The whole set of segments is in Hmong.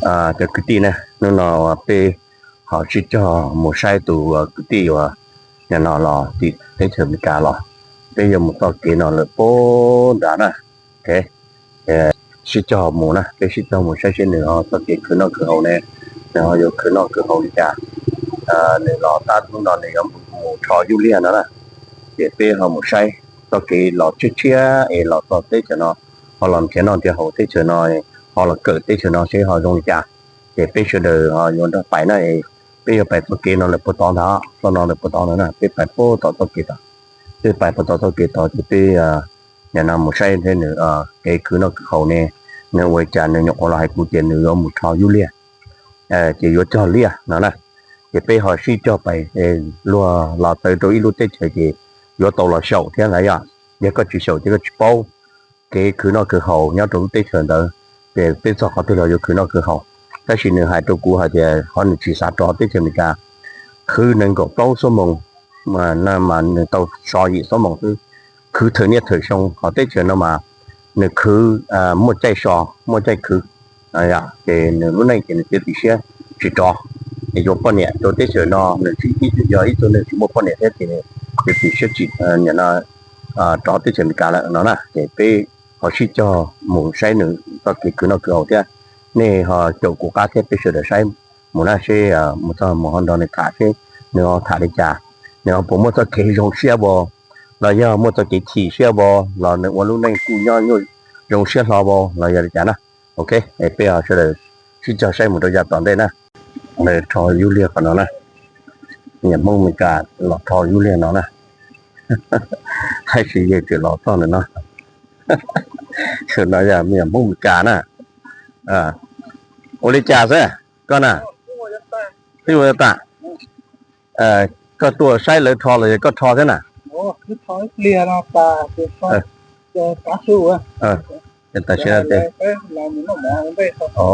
Cov kwv tij na, hnub no peb ho sib cog mus saib tus kwv tij uas nim no los tim teb chaws Amelikas los, peb yuav mus txoj kev no lawm puag nrad na. Sib cog mus na, peb sib cog mus saib seb nws ho txoj kev khwv noj khwv haus ne, nws ho yuav khwv noj khwv haus li cas. Nws los tab hnub no nws yuav mus rho yub liag no na. Ces peb ho mus saib txoj kev los tshiab tshiab es los txog teb chaws no, ho los nrhiav noj nrhiav haus teb chaws no, ho los kawm teb chaws no seb ho zoo li cas. Ces peb sawv daws ho yuav nrog pais na. Peb yuav pais txoj kev no lawm puag tod ntag, txoj no lawm puag tod ntag na, peb pais puag tom txoj kev tod. Peb pais puag tom txoj kev tod ces peb nim no mus saib seb nws kev khwv noj khwv haus ne, nws ua li cas, nws nyuam qhuav los hais kuv tias nws yuav mus rho yub liag, ces yuav cog liaj no na. Ces peb ho sib cog pais, luag los txawv rau ib lub teb chaws ces yuav tau los xyaum thiab ntag yom. Yog koj tsis xyaum ces koj tsis paub kev khwv noj khwv haus nyob rau lub teb chaws ntawd, ces peb txog qhov twg los yuav khwv noj khwv haus. Tab sis nws hais rau kuv hais tias qhov nws tsis xav rov teb chaws Amelikas, khwv nees nkaum plaub xuab moos, mas nws tau so yim xuab moos xwb, khwv thawm niaj thawm xyoo. Qhov teb chaws no mas nws khwv muaj caij so, muaj caij khwv, ces nws lub neej ces nws txiav txim siab tsis rov, es yuav poj niam rau teb chaws no. Nws tsis yog ib tug neeg tsis muaj poj niam thiab ces nws txiav txim siab tsis rov teb chaws Amelikas lawm no na. Ces peb ho sib cog mus saib nws txoj kev khwv noj khwv haus thiab. Nej ho caum kuv qab thiab peb sawv daws saib mus na, seb mus txog mus ho nrog nws tham seb nws ho tham li cas, nws ho puas muaj txoj kev zoo siab as, los yog muaj txoj kev chim siab as, los nws ua lub neej kuj nyob zoo siab hlo as, los yog li cas na. Ok, peb ho sawv daws sib cog saib mus rau yav tom ntej na. Lawv rho yub liag qhov no na, niam Hmoob Amelikas los rho yub liag no na. Tab sis yawg tseem los txog ntawm no. Sawv no yog niam Hmoob Amelikas na. Ua li cas xwb koj na? Twb ua tas. Koj tuaj saib lawv rho los yog koj rho thiab na? Tam sim no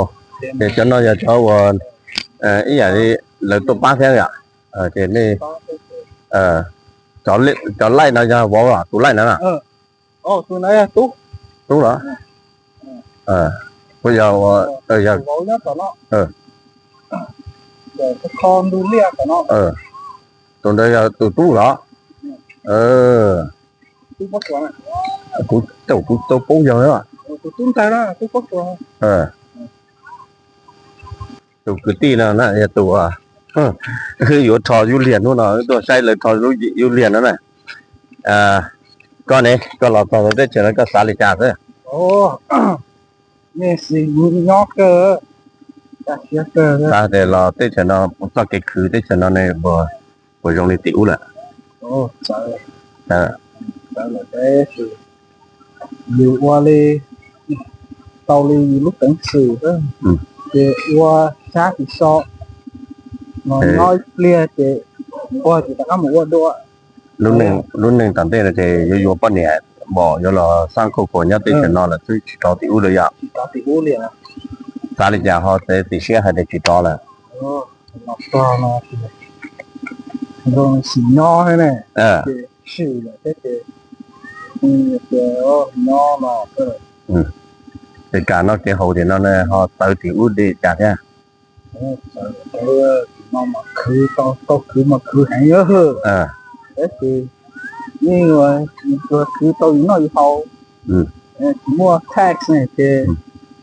ces cov no yog cov uas ib yam li lawv tuaj pab thiab yom. Ces nej cov laij no yog vauv los tus laij no na? Tub los? Puas yog, tus ntawd yog tus tub los? Kuv tau kuv tau paub yog tus kwv tij no na yog tus yuav rho yub liag hnub no tuaj saib lawv rho yub liag no na. Koj ne, koj los txog teb chaws no koj xav li cas xwb? Xav tias los teb chaws no txoj kev khwv teb chaws no ne puas zoo li tim ub lawm? Yus ua li, tau li yus lub peev xwm, ces ua sab tim so, nyob ib pliag ces nquag ces rov qab mus ua dua. Lub neej tom ntej no ces yuav yuav poj niam npaum yuav los xab khauj khuas nyob teb chaws no lawm xwb, tsis rov tim ub lawm yom? Xav li cas ho txiav txim siab hais tias tsis rov lawm? Sim nyob thiab ne, sim lawm thiab ces, nyob no, ces kam noj kev haus tim no ho txawv tim ub li cas thiab? Tau khwv mas khwv heev, tab sis yeej khwv tau yus noj yus haus, tsis muaj tax ne ces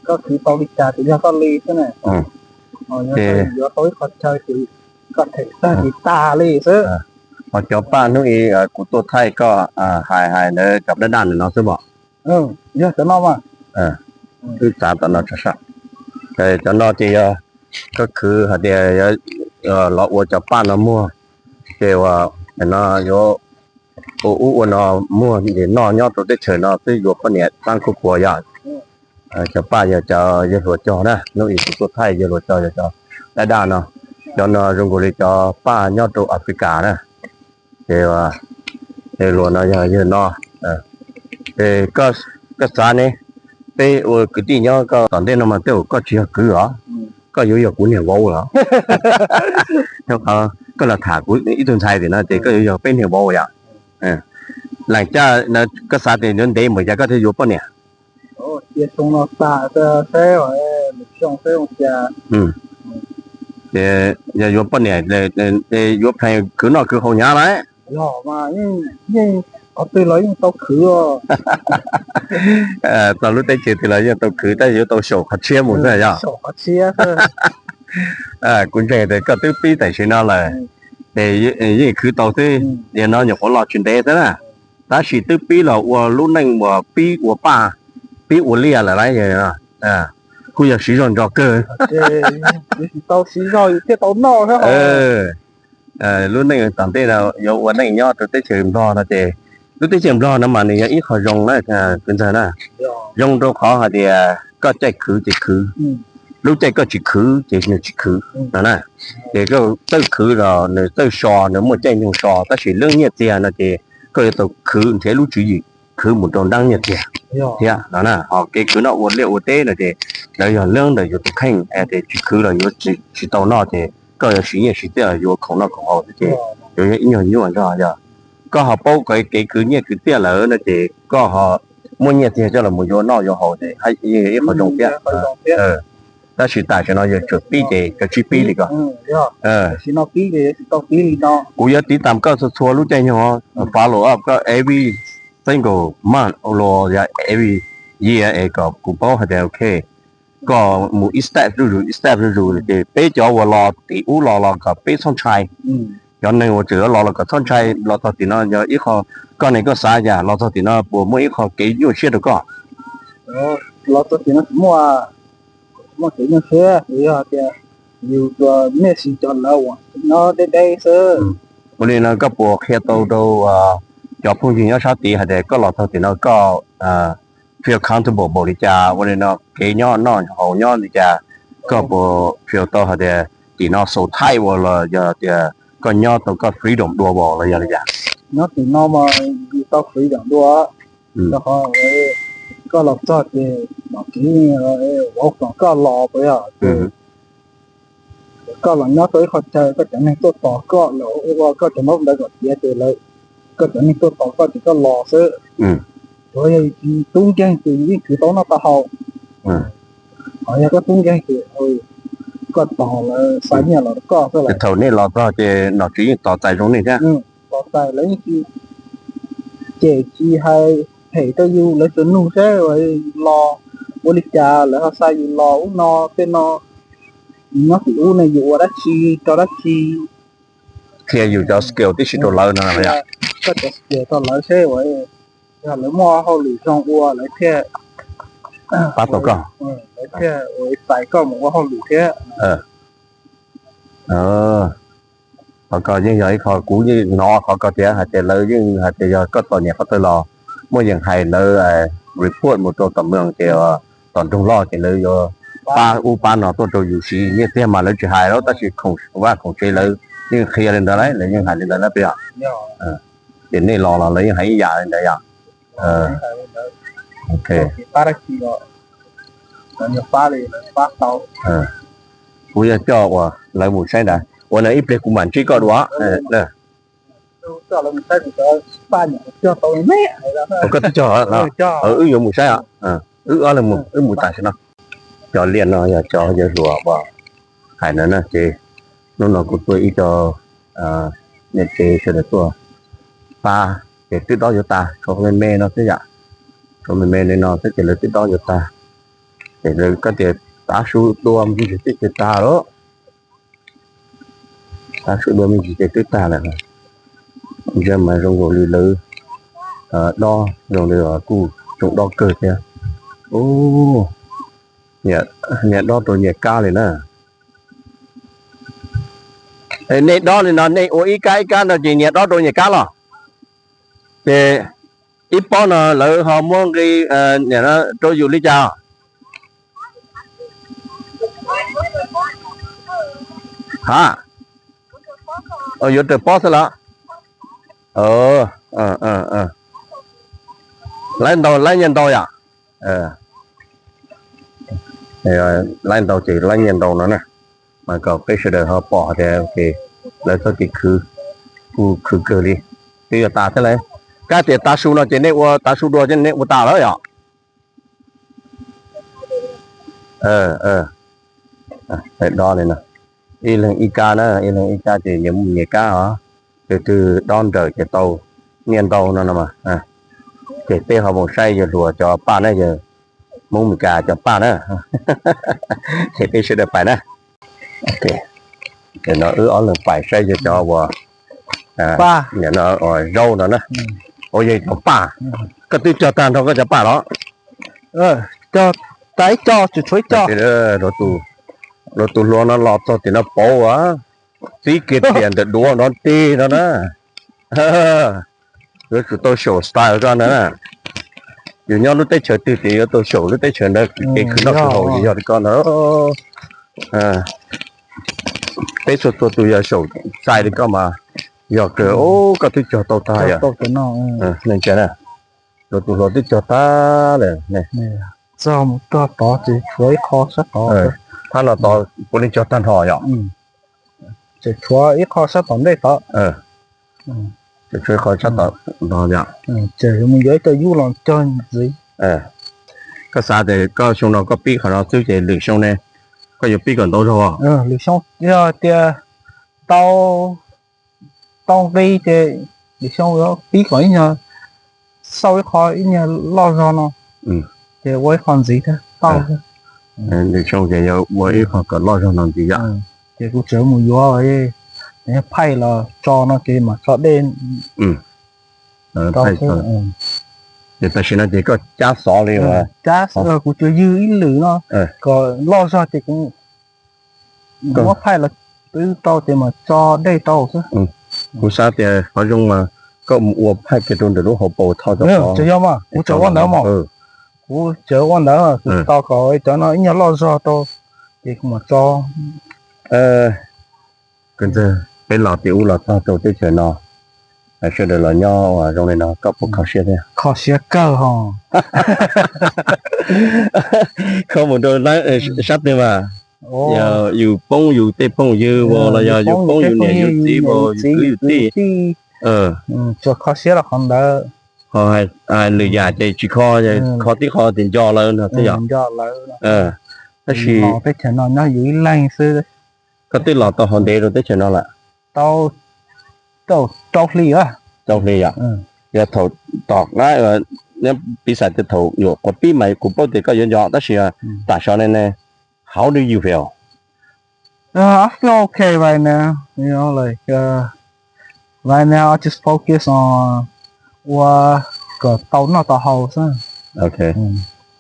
koj khwv tau li cas ces yog koj li xwb na. Yog yuav tau ib qho chaw ces koj them tag ces tag li xwb. Ho cov paj hnub i kuv tuaj thaij koj hais hais ntawd cov dab daj ntawm no xwb mos? Yog cov no mas. Wb txav tom no tso sab. Cov no ces yog koj khwv hais tias los ua cov paj no muag, ces uas no yuav ua ub ua no muag ces noj nyob rau teb chaws no twb yuav poj niam xab khauj khuas yom. Cov paj yog cov yawg hluas cog na, hnub i kuv tuaj thaij yawg hluas cog yog cov dab daj no. Cov no zoo nkaus li cov paj nyob rau Africa na. Ces yawg hluas no yog yawg no. Ces koj xav ne, peb ua kwv tij nyob koj tom ntej no mas tej zaum koj tsis yog kwv os, koj yuav yog kuv niag vauv los. Koj los tham kuv ib tug ntxhais tim no ces koj yuav yog peb niag vauv yom. Lees caj koj xav tias yuav ntev npaum cas koj thiaj yuav poj niam? Cia xyoo no tag saib, lwm xyoo saib ua cas. Ces yog yuav poj niam, yuav pheej khwv noj khwv haus hnyav lawm. Yog mas, yeej, qhov twg los yeej tau khwv. Txog lub teb chaws twg los yeej tau khwv, tab sis yuav tau xyaum qhov tshiab mus xwb yog. Kuv ntseeg tias koj twb pib tam sim no lawm, ces yeej khwv tau xwb. Yog no nyuam qhuav los tsis ntev xwb na, tab sis twb pib los ua lub neej uas pib ua paj, pib ua liaj lawm lauj. Kuj yog siv zog ntso kawg. Tau siv zog thiaj tau noj. Lub neej tom ntej no yuav ua neej nyob rau teb chaws Nplog no ces, lub teb chaws Nplog no mas nws yog ib qho zoo na, kwv ntxawg na. Zoo rau qhov hais tias koj caij khwv ces khwv, lub caij koj tsis khwv ces nws tsis khwv no na. Ces koj txawj khwv los nws txawj so, nws muaj caij nyoog so, tab sis lub nyiaj txiag no ces koj yuav tau khwv nrhiav lub tswv yim khwv mus rau ntab nyiaj txiag thiab no na. Ho kev khwv noj ua liaj ua teb no ces lawv yog lub ntawm yus tus kheej, es tsis khwv los yuav tsis tau noj ces koj yuav siv nyiaj siv txiaj los yuav khoom noj khoom haus xwb ces yuav yog ib nyuag nyuaj zog. Yog koj ho paub kev khwv nyiaj khwv txiaj lawm no ces koj ho muaj nyiaj txiag coj los yuav noj yuav haus ces yeej yog ib qho zoo thiab. Tab sis tam sim no yog tsuas pib ces koj tsis pib li ko. Kuv yuav tiv tam koj txhua txhua lub caij nyoog, follow up koj every single month los yog every year es kom kuv paub hais tias ok, koj mus ib step zuj zus ib step zuj zus ces peb cov uas los tim ub los los kom peb txhob ntshai. Cov neeg uas tseem los los kom txhob ntshai, los txog tim no yog ib qho koj neeg koj xav yam los txog tim no puas muaj ib qho kev nyuaj siab rau koj? Los txog tim no tsis muaj, tsis muaj kev nyuaj siab, yog tias yus tsuas mej siv cov lawv uas nyob deb deb xwb. Ua li no koj puas qhia tau rau cov phooj ywg nyob sab tid hais tias koj los txog tim no koj feel comfortable npaum li cas, ua li no kev nyob noj haus nyob li cas, koj puas feel tau hais tias tim no so tight ua los yog tias koj nyob tau koj freedom dua npaum los yog li cas? Nyob tim no mas yus tau freedom dua, rau qhov koj los txog ces mam kev vauv kom koj los puas yog, koj los nyob rau ib qho chaw koj cov neeg tuaj tos koj los ua koj cov ntaub ntawv kom tiav ces lawv, koj cov neeg tuaj tos koj ces koj los xwb. Tsuav yog tub nkeeg ces yus yeej khwv tau noj tau haus. Ho yog koj tub nkeeg ces koj tos lawv xa nyiaj los rau koj xwb. Thaum nej los txog ces nom tswv yeej tos txais zoo nej thiab. Tos txais lawv yeej tsis cem tsis hais phem rau yus, lawv tsuas nug seb los ua li cas lawv ho xa yus los ub no tej no, yus nyob tim ub ne yus ua dab tsi rau dab tsi. Qhia yus cov skill tib si rau lawv no. Koj cov skill rau lawv seb ua, yog lawv muaj hauj lwm zoo ua lawv thiaj, pab tau koj, lawv thiaj ua txais koj mus ua hauj lwm thiab. Qhov ko yeej yog ib qho kuv yeej hnov qhov ko tias hais tias lawv yeej hais tias yog koj txom nyem qhov twg los muaj yeej hais lawv report mus rau tom moos ces tom nroog loj ces lawv yuav pab ub pab no tuaj rau yus siv. Nyiaj txiag mas lawv tsis hais lawm tab sis khoom vaj khoom tsev lawv yeej qhia li ntawd lauj, lawv yeej hais li ntawd na peb yom. Ces nej los los lawv yeej hais ib yam li ntawd yom. Kuv yuav coj uas lawv mus saib ntawd ua no ib pliag kuv mam ntsib koj dua. Koj twb cog, wb yuav mus saib, wb ob leeg mus, wb mus tam sim no. Cov liaj no yog cov yawg hluas uas hais no na ces hnub no kuv tuaj ib co niam tsev sawv daws tuaj pab ces twb dob yuav tag, tshuav me me no xwb yom. Tshuav me me li no xwb ces lawv twb dob yuav tag. Ces lawv koj tias tav su dua me ntsis ces twb tag lawm. Tav su dua me ntsis ces twb tag lawm. Ntsia mas zoo nkaus li lawv dob zoo li kuj tsoom dob kawg thiab. Ub, niam dob rau nyias kab li na. Nej dob li no nej ua ib kab ib kab no ces nyias dob rau nyias kab los? Ces ib pob no lawv ho muab nqi rau yus li cas? Ha, yuav raws pob xwb los? Laib ntau laib nyiaj ntau yom? Laib ntau ces laib nyiaj ntau no na. Mas kom peb sawv daws ho pom tias lawv txoj kev khwv kuj khwv kawg li. Twb yuav tas thiab lauj. Kab tias tav su no ces nej ua tav su dua ces nej ua tas lawm yom? Dob li no, ib leeg ib kab na, ib leeg ib kab ces nyias muaj nyias kab os. Tus twg dob nrawm ces tau nyiaj ntau no no mas. Ces peb ho mus saib yawg hluas cov paj na, yawg Hmoob Meskas cov paj na. Ces peb sawv daws pais na. Ces no wb ob leeg pais saib yawg cov uas, nim no zaub no na. Ua yawg cov paj, koj twb cog tag nrho koj cov paj los? Cog tag ib co, tsis tshuav ib co. Luag tus hluas no los txog tim no pauv, txib kiag tias ntawm duav no teg no na. Yuav tsum tau show style koj na. Yus nyob lub teb chaws twg ces yuav tau show lub teb chaws ntawd, kev khwv noj khwv haus ces yog li koj ntawd. Peb txhua txhua tus yog show style li koj mas yog kawg. Koj twb cog tau tag yom. Luag tus hluas twb cog tag lawm. Txog mus txog tod ces tshuav ib qho sab tod. Thab no tod puav leej cog tag nrho yom. Ces tshuav ib qho sab tom ntej tod. Tshuav ib qho sab tom no yom. Ces mus yuav ib co yub los cog ntxiv. Koj xav tias koj xyoo no koj pib qhov no xwb ces lwm xyoo ne koj yuav pib kom ntau zog? Lwm xyoo yog tias tau, tau nqi ces lwm xyoo yuav pib kom ib nyuag, xauj ib qho ib nyuag loj zog no, ces ua ib qho ntxiv thiab tau. Lwm xyoo ces yuav ua ib qho kom loj zog no ntxiv yom. Ces kuv tseem mus yuav phaij los tso no ces mam tso dej. Ces tam sim no ces koj cab xov li. Cab, kuv tsuas ywg ib lwm no kom loj zog ces kuv muab phaij los twb rau ces mam tso dej rau xwb. Kuv xav tias qhov zoo mas koj mus ua phaij kiag rau ntawm lub hauv paus tho. Tsis yog mas, kuv tseem ua ntawd mas. Kuv tseem ua ntawd, kuv tos kom cov no ib nyuag loj zog rau ces kuv mam tso. Peb los tim ub los txog rau teb chaws no, sawv daws los nyob uas zoo li no koj puas kho siab thiab? Kho siab kawg ho. Kho mus rau sab twg mas? Yog yus poob yus tej phooj ywg los yog yus poob yus niam yus txiv, yus kwv yus tij. Tsuas kho siab los qhov ntawd. Hais lwm yam ces tsis kho, kho tib qho ces nco lawv no xwb yom. Tab sis teb chaws no nyob yus ib leeg xwb. Koj twb los tau hov ntev rau teb chaws no lawm? Tau rau hli. Rau hli yom. Yog thaum tom qab, piv xam tias thaum nyuam qhuav pib mas kuv paub tias koj yuav nco, tab sis tam sim no ne, how do you feel? I feel okay right now. You know, like, uh, right now I just focus on ua kom tau noj tau haus xwb. Okay.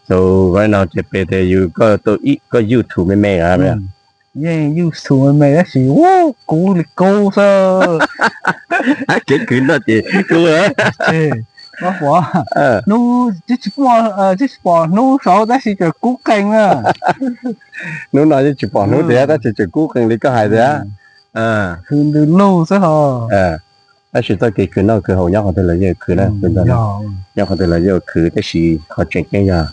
So right now ces peb tias yus, koj YouTube me me. Yeej YouTube me me tab sis kuv li kub xwb. Kev khwv noj ces kub. Hnub twb tsis pom hnub saud tab sis tseem kub qees na. Hnub no yeej tsis pom hnub tiag tab sis tseem kub qees li koj hais tiag. Khwv ntws lug xwb ho. Tab sis txoj kev khwv noj khwv haus nyob qhov twg los yeej khwv na. Nyob qhov twg los yeej khwv, tab sis qhov tseem ceeb yog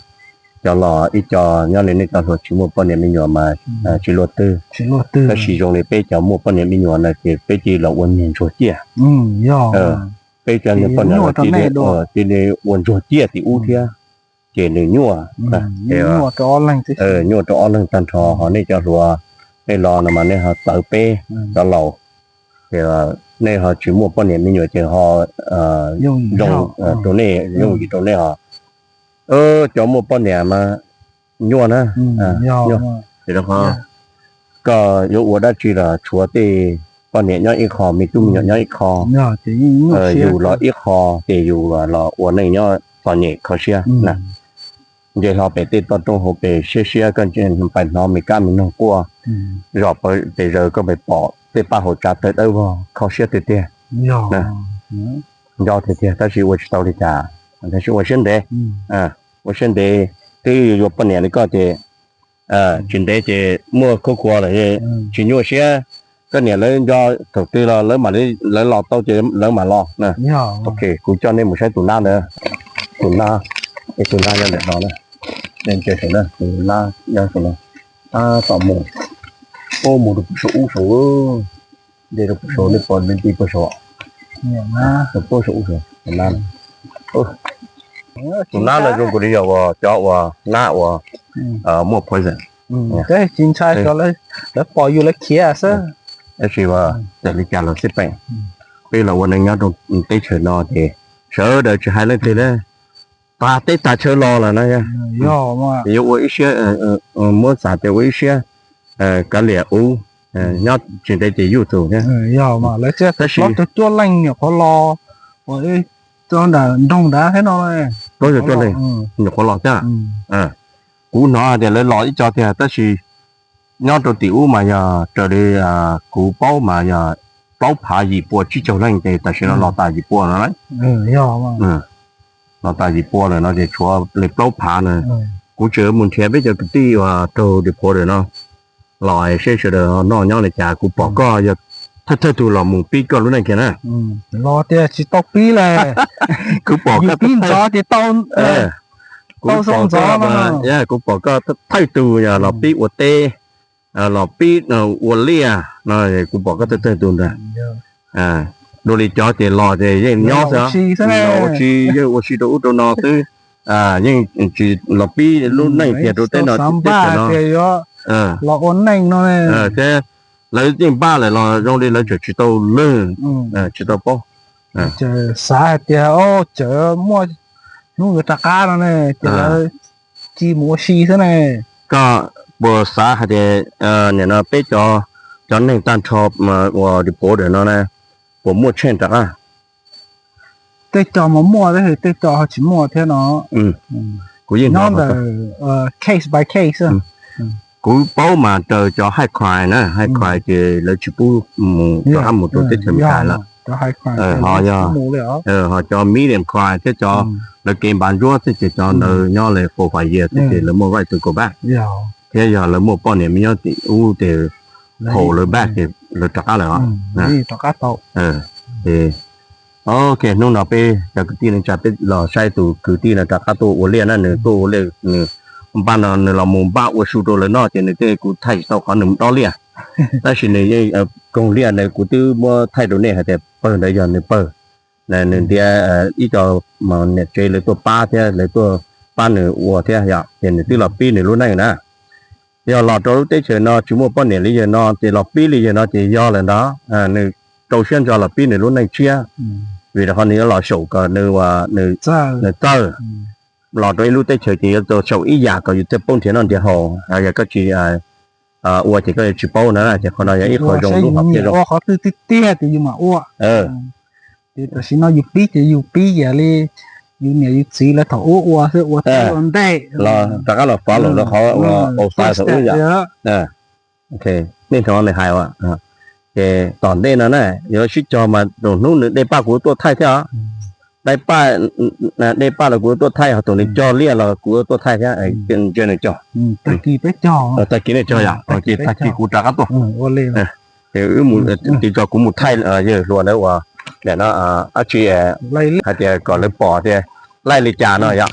cov los ib co nyob li nej cov hluas tsis muaj poj niam me nyuam mas tsis luaj twg. Tab sis zoo li peb cov muaj poj niam me nyuam no ces peb cia li los ua niag ntsuag ciaj. Peb cov niag poj niam los cia li ua ntsuag ciaj tim ub thiab, ces nws nyuaj. Nyuaj rau ob leeg tag nrho, ho nej cov hluas, nej los no mas nej ho txawv peb cov laus, ces nej ho tsis muaj poj niam me nyuam ces ho zoo rau nej, yooj yim rau nej ho. Cov muaj poj niam mas nyuaj na, nyuaj. Ces rau qhov koj yuav ua dab tsi los tshuav tej poj niam nyob ib qho, me tub me nyuam nyob ib qho, yus los ib qho, ces yus los ua neej nyob txom nyem kho siab na. Nce hlo pem tej toj roob hauv pes siab siab, koj pais hnov me kab me noog quaj zom pes zaws, koj pais pom tej paj hauv tsav tawg dawb vog kho siab tiag tiag. Nco tiag tiag, tab sis ua tsis tau li cas, tab sis ua siab ntev, ua siab ntev. Twb yuav poj niam li koj ces tsis ntev ces muaj khuab khuas lawm, tsis nyuaj siab. Koj niam lawv nco thaum twg los lawv mam li, lawv los tau ces lawv mam los na. Ok, kuv coj nej mus saib tus nab ntawd. Tus nab, tus nab nyob ntawm no na. Nej ntsia saum na, tus nab nyob saum no. Tab tom mus, ub, mus rau pem saum ub saud, nce rau pem saud, nej pom me nti pem saud, pem saum ub saud, tus nab. Tus nab no zoo nkaus li yog uas cov uas nab uas muaj poison. Peb tsis ntshai, lawv pom yus lawv khiav xwb. Tab sis txawm li cas los xij peem, peb los ua neej nyob rau teb chaws no ces sawv daws tsis hais leej twg li, tag teb tag chaw los lawm no, yuav ua ib siab, muab xav tias ua ib siab kav liam ub, nyob tsis ntev ces yuj tus thiab. Tab sis plaub caug cuaj leej nyuam qhuav los, ua nram nroog nrad thiab no, plaub caug cuaj leej nyuam qhuav los thiab. Kuv hnov hais tias lawv los ib co tiag tab sis nyob rau tim ub mas yog raws li kuv paub mas yog plaub phav yim pua tsib caug leej ces tam sim no los tas yim pua no lawm. Los tas yim pua lawm no ces tshuav li plaub phav na. Kuv tseem mus nrhiav peb cov kwv tij uas raug deport no los seb sawv daws noj nyob li cas. Kuv pom koj yog thawj thawj tug los mus pib koj lub neej kiag na. Los tias tsis tau pib lawm. Kuv pom koj pib ntxov ces tau, kuv pom koj, kuv pom koj thawj tug yog los pib ua teb, los pib ua liaj no, kuv pom koj thawj thawj tug ntag. Dua li cov ces los ces yeej nyob xwb, los ua si yeej ua si rau ub rau no xwb, yeej tsis los pib lub neej kiag rau teb no, teb chaws no. Los ua neej no thiab, lawv yeej npaj lawm los zoo li lawv tseem tsis tau lwg, tsis tau paub. Xav hais tias o, tseem muaj hnub yuav rov qab no ne, ces lawv cia mus ua si xwb ne. Koj puas xav hais tias nim no peb cov, cov neeg tag nrho uas deport no na, puas muaj change rov qab? Tej co mas muaj, tej co ho tsis muaj thiab no. Kuv yeej nyob ntawm case by case. Kuv paub mas raws cov high crime na, high crime ces lawv tsis pub mus rov qab mus rau teb chaws Amelikas lawm. Ho yog, ho cov medium crime thiab cov lawv kev npav ntsuab xwb ces cov ntawd nyob li four five years xwb ces lawv muaj right to go back. Thiab yog lawv muaj poj niam me nyuam tim ub ces hold lawv back ces lawv rov qab lawm os. Ok, hnub no peb cov kwv tij neej tsa peb los saib tus kwv tij no rov qab tuaj ua liaj na, nws tuaj ua liaj, nws npaj no nws los mus npaj ua su rau lawv noj ces nws thiaj, kuv thaij tsis tau qhov nws dob liaj. Tab sis nws yeej koog liaj na, kuv twb muab thaij rau nej hais tias pawg ntawd yog nws pawg. Nws ntiav ib co niam tsev lawv tuaj pab thiab lawv tuaj pab nws ua thiab yom, ces nws twb los pib nws lub neej na. Yog los rau lub teb chaws no tsis muaj poj niam li yawg no ces los pib li yawg no ces yog lawm ntag. Nws rau siab ntso los pib nws lub neej tshiab, vim rau qhov nws yuav los xyaum kom nws, nws txawj. Los rau ib lub teb chaws ces yuav tau xyaum ib yam kom yus thiaj paub nrhiav noj nrhiav haus, yog koj tsis ua ces koj yuav tsis paub na, ces qhov no yog ib qho zoo lub hom phiaj zoo. Qhov twg tiag tiag ces yus mam ua. Ces tam sim no yus pib ces yus pib ib yam li yus niam yus txiv lawv thaum ub ua xwb, ua tau ua ntej los rov qab los follow lawv qhov ua fai thaum ub yom. Nej hnov nws hais, ces tom ntej no na, yuav sib cog mas hnub nws de paj kuv tuaj thaij thiab os. De paj, de paj los kuv tuaj thaij, ho tus nws cog liaj los kuv tuaj thaij thiab, ntshe nws cog. Tag kis nej cog yom, ces tag kis kuv rov qab tuaj. Ces wb mus, tiv tso kuv mus thaij yawg hluas ntawd uas, no, dab tsi, hais tias kom lawv pom tias laij li cas no yom.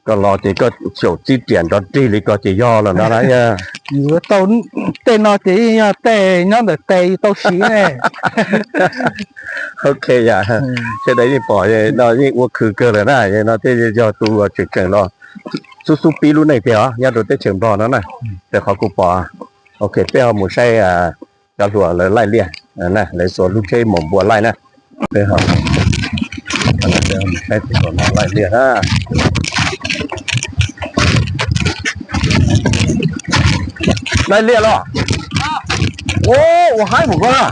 Koj los ces koj xyaum txib riam nrov rig li ko ces yog lawm ntag na. Tej no ces yog tej nyob ntawm tes yus tau siv ne. Ok yom, sawv daws yeej pom no yeej ua khw kawg lawm na, no thiaj yog tus tseem tseem los xub xub pib lub neej tiag os nyob rau teb chaws Nplog no na. Raws qhov kuv pom, ok peb ho mus saib cov hluas lawv laij liaj, lawv txua lub tsheb mus npua laij na. Peb ho mus saib tus hluas no laij liaj na. Laij liaj los? Ua haib mus koj na.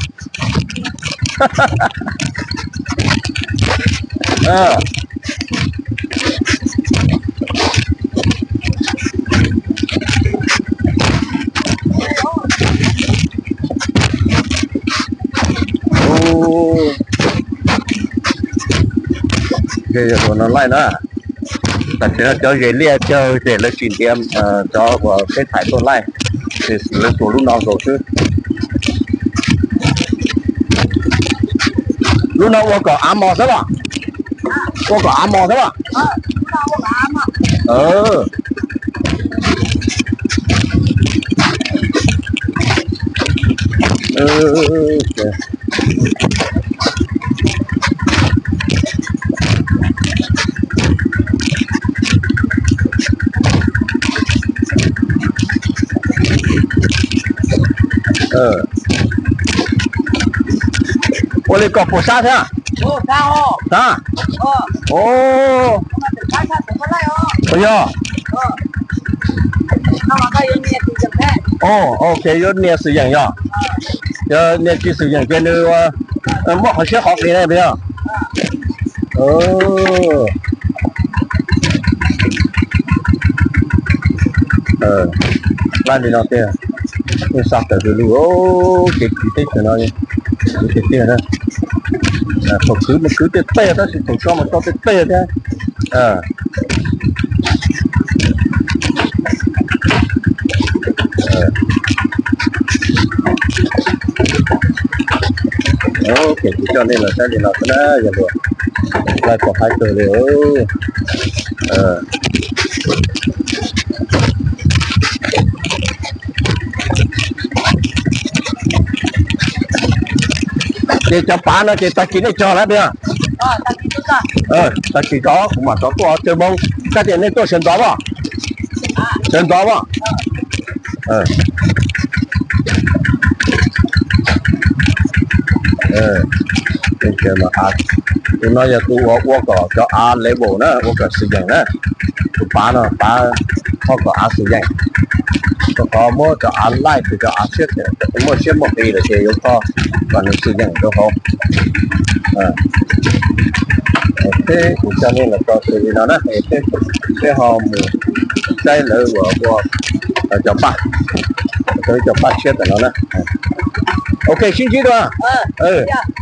Yog tus no laij na. Tam sim no cov zes liaj kawg ces lawv tsis ntiav cov uas peb thaij tuaj laij, lawv tsuas lub no nkaus xwb. Lub no ua kom av mos xwb los? Ua kom av mos xwb los? Ua li koj puas sab thiab? Sab. Ov, yog. Ov, ok, yuav nias xwm yeem yog. Yog nias tsis xwm yeem ces nws muaj qhov siab qhov qis na yog. Laj li no tiag, yeej xa tawm hws lug, kev khwv teb chaws no khwv tiag tiag na. Thaum khwv mas khwv tej teg tab sis thaum tso mas tso tej teg thiab. Ces kuv coj nej los saib li no xwb na yog luag, laj pom haib kawg li. Ces cov pav no ces tag kis nej tso lawm tiag? Tag kis tso kuv mam rov tuaj tsawg moo? Koj tias nej tuaj sawv ntxov as? Sawv ntxov as. Tus no yog tus uas ua kom cov av level na, ua kom xwm yeem na. Tus pav no pav ho kom av xwm yeem, rau qhov muab cov av laij, cov av siab, muaj siab muaj qis lawm ces yuav kho kom nws xwm yeem rau hauv. Peb kuv coj nej los txog xws li no na, peb ho mus saib lawv uas ua cov paj, cov paj tshiab tam no na. Ok, sib ntsib dua.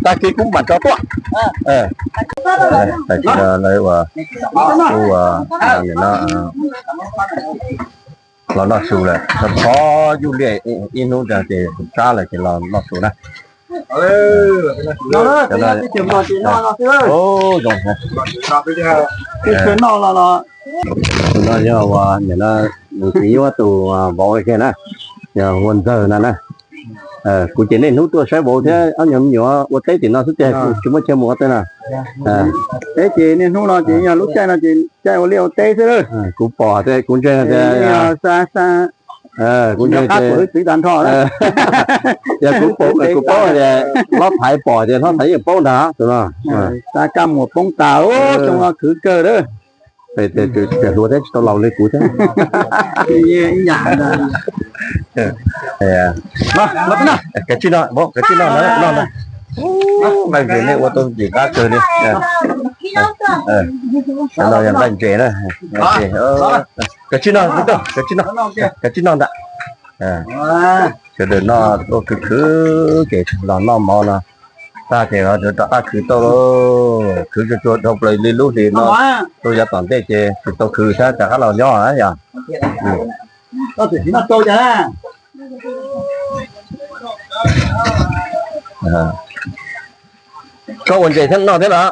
Tag kis kuv mam rov tuaj. Tam sim no lawv ua, ua no los noj su lawm, txhob yuj liaj ib hnub ntag ces sab lawm ces los noj su na. Zoo, no yog ua nim no nws txiv nyuaj tus vauv kiag na, yog ua ntxawg no na. Kuv ces niaj hnub tuaj saib vauv thiab ob nyuag me nyuam ua teb tim no xwb tiag, tsis muaj chaw mus ua teb na. Peb ces niaj hnub no ces yog lub caij no ces caij ua liaj ua teb xwb. Kuv pom tias kuv ntseeg tias xa xa, kuv ntseeg qab txiv tas nrho, yog kuv paub tias hlob thaiv pom tias hlob thaiv yeej paub ntag tus no. Xa kaj muag poob tas, xyoo no khwv kawg lawm. Tias hluas thiab tsis tau laus li kuv thiab. Kav tsij no, kav tsij no, noj, noj, noj. Vaj ntses nej ua tau ntxim qab kawg li. No yog vaj ntses na. Kav tsij no, kav tsij no, kav tsij no ntag. Sawv daws noj tuaj khwv khwv ces los noj mov no tag ces rov qab khwv tau lauj. Khwv tsuag tsuag dhau plaws li lub hlis no, tuaj yav tom ntej ces tsis tau khwv thiab rov qab los nyob yog. Koj ua ntses thiab noj thiab los?